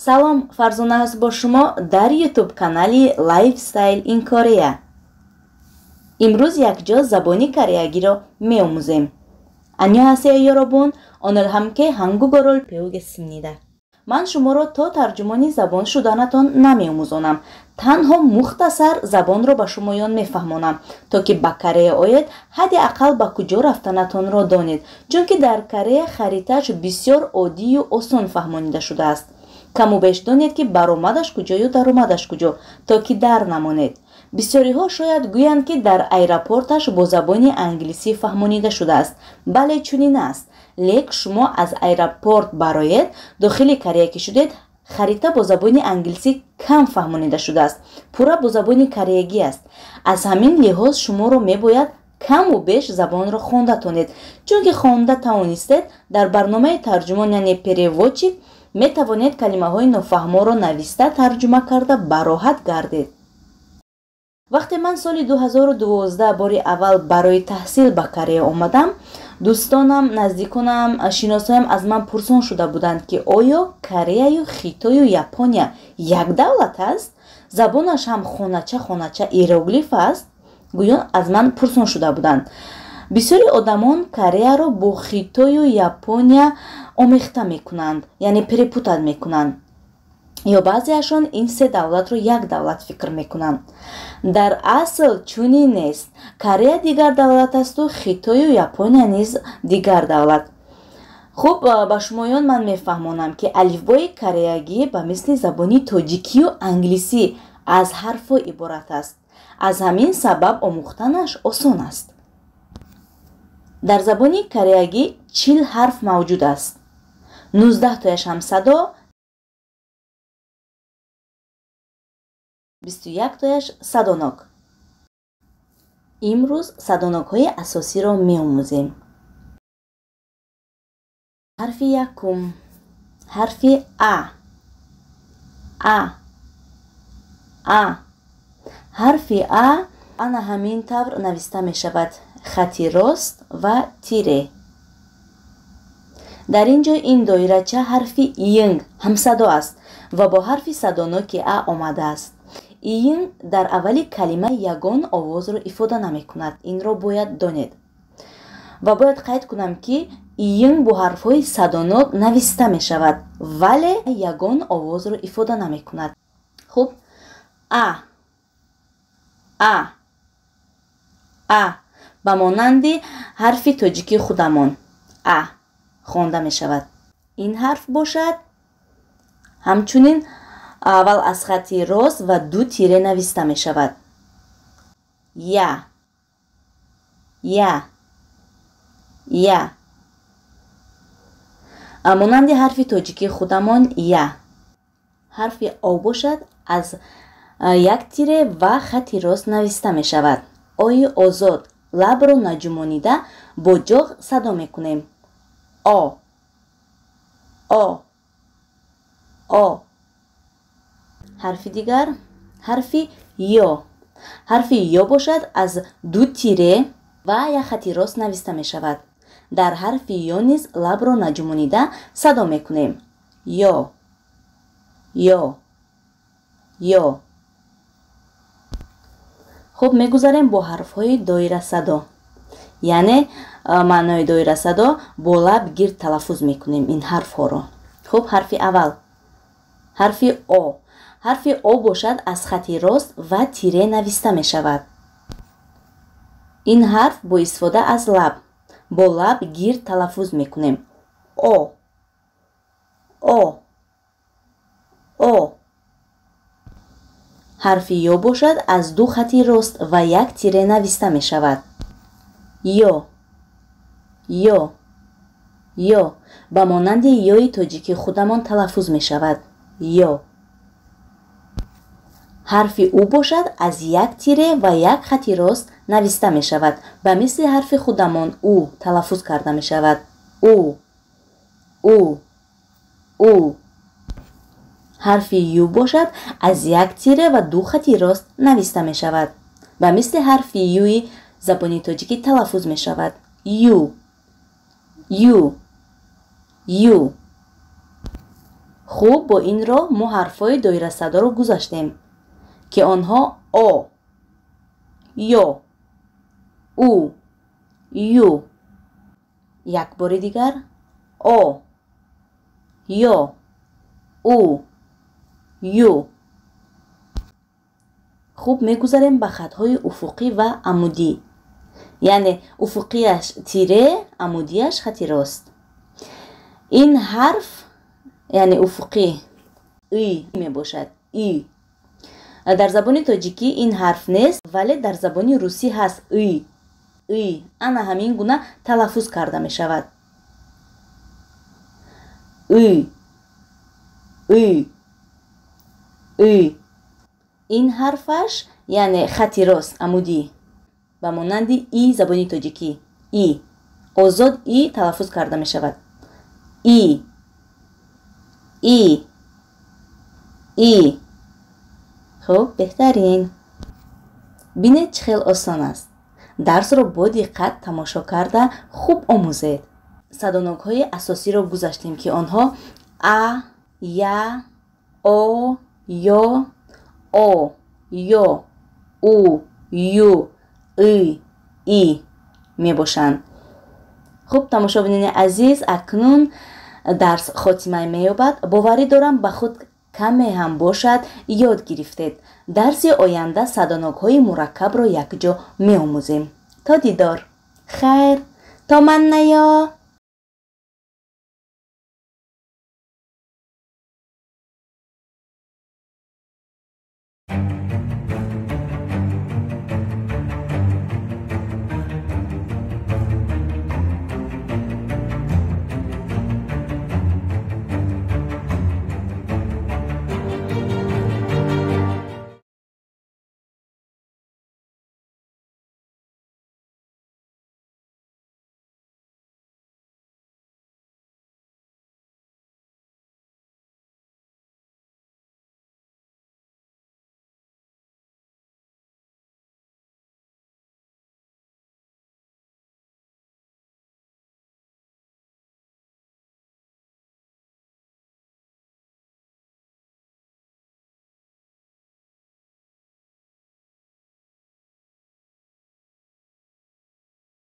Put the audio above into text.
Салом, Фарзона ҳаст бо шумо дар YouTube канали Lifestyle in Korea. Имрӯз якҷо забони кореягиро меомӯзем. 안녕하세요, 여러분. 오늘 함께 한국어를 배우겠습니다. Ман шуморо то тарҷумони забон шуданатон намеомӯзонам. Танҳо мухтасар забонро ба шумоён мефаҳмонам, то ки ба Корея оед, ҳадди ақал ба куҷо рафтанатонро донед, чунки дар Корея хариташ бисёр оддию осон фаҳмонида шудааст. Каму беш донед, ки баромадаш куҷою даромадаш куҷо, то ки дар намонед. Бисёриҳо шояд гӯянд, ки дар аэропорташ бо забони англисӣ фаҳмонида шудааст. Бале, чунин аст, лек шумо аз аэропорт бароед, дохили Корея ки шудед, харита бо забони англисӣ кам фаҳмонида шудааст, пурра бо забони кореягӣ аст. Аз ҳамин лиҳоз шуморо мебояд каму беш забонро хонда тонед, чунки хонда тавонистед, дар барномаи тарҷумон, яъне переводчик, метавонед калимаҳои нофаҳморо нависта, тарҷума карда бароҳат гардед. Вақте ман соли 2012 бори аввал барои таҳсил ба Корея омадам, дӯстонам, наздиконам, шиносоям аз ман пурсон шуда буданд, ки оё Кореяю Хитою Япония як давлат аст, забонаш ҳам хонача хонача иероглиф аст, гӯён аз ман пурсон шуда буданд. Бисёри одамон Кореяро бо Хитою Япония омехта мекунанд, яъне перепутать мекунанд, ё баъзеашон ин се давлатро як давлат фикр мекунанд. Дар асл чунин нест. Корея дигар давлат асту Хитою Япония низ дигар давлат. Хуб, ба шумоён ман мефаҳмонам, ки алифбои кореягӣ ба мисли забони тоҷикию англисӣ аз ҳарфҳо иборат аст. Аз ҳамин сабаб омӯхтанаш осон аст. Дар забони кореягӣ 40 ҳарф мавҷуд аст, 19 тояш ҳамсадо, 21 тояш садонок. Имрӯз садонокҳои асосиро меомӯзем. Ҳарфи якум, ҳарфи а. А, а. Ҳарфи а ана ҳамин тавр нависта мешавад: хати рост ва тире. Дар ин ҷо ин доирача ҳарфи йинг ҳамсадо аст ва бо ҳарфи садоноки а омадааст. Йинг дар аввали калима ягон овозро ифода намекунад, инро бояд донед. Ва бояд қайд кунам, ки йинг бо ҳарфҳои садонок нависта мешавад, вале ягон овозро ифода намекунад. Хуб, а, а, а ба монанди ҳарфи тоҷикии худамон а хонда мешавад. Ин ҳарф бошад ҳамчунин аввал аз хати рост ва ду тире нависта мешавад. Я, я, я, монанди ҳарфи тоҷикии худамон я. Ҳарфи о бошад аз як тире ва хати рост нависта мешавад. Ои озод, лабро наҷумонида бо ҷоғ садо мекунем. О, о, о. Ҳарфи дигар, ҳарфи ё. Ҳарфи ё бошад аз ду тире ва як хати рост нависта мешавад. Дар ҳарфи ё низ лабро наҷумонида садо мекунем. Ё, ё, ё. Хуб, мегузарем бо ҳарфҳои доирасадо, яъне маънои доирасадо бо лаб гирд талаффуз мекунем ин ҳарфҳоро. Хуб, ҳарфи аввал, ҳарфи о. Ҳарфи о бошад аз хати рост ва тире нависта мешавад. Ин ҳарф бо истифода аз лаб, бо лаб гирд талаффуз мекунем. О, о, о. Ҳарфи ё бошад аз ду хати рост ва як тире нависта мешавад. Ё, ё, ё, ба монанди ёи тоҷикии худамон талаффуз мешавад. Ё. Ҳарфи у бошад аз як тире ва як хати рост нависта мешавад, ба мисли ҳарфи худамон у талаффуз карда мешавад. У, у, у. Ҳарфи ю бошад аз як тире ва ду хати рост нависта мешавад, ба мисли ҳарфи юи забони тоҷикӣ талаффуз мешавад. Ю, ю, ю. Хуб, бо ин роҳ мо ҳарфҳои доирасадоро гузаштем, ки онҳо о, ё, у, ю. Як бори дигар: о, ё, у, ю. Хуб, мегузарем ба хатҳои уфуқӣ ва амудӣ, яъне уфуқияш тире, амудияш хати рост. Ин ҳарф, яъне уфуқӣ, и мебошад. И дар забони тоҷикӣ ин ҳарф нест, вале дар забони русӣ ҳаст. И, и, ана ҳамин гуна талаффуз карда мешавад: и, и, и. Ин ҳарфаш, яъне хати рост, амудӣ, ба монанди и забони тоҷикӣ, и озод, и талаффуз карда мешавад: и, и, и. Хуб, беҳтарин. Бинед, чӣ хел осон аст. Дарсро бо диққат тамошо карда, хуб омӯзед. Садонокҳои асосиро гузаштем, ки онҳо а, я, о, ё, о, ё, у, ю, и, и мебошанд. Хуб, тамошобинони азиз, акнун дарс хотима меёбад. Боварӣ дорам, ба худ каме ҳам бошад ёд гирифтед. Дарси оянда садонокҳои мураккабро якҷо меомӯзем. То дидор, хайр, то 만나요.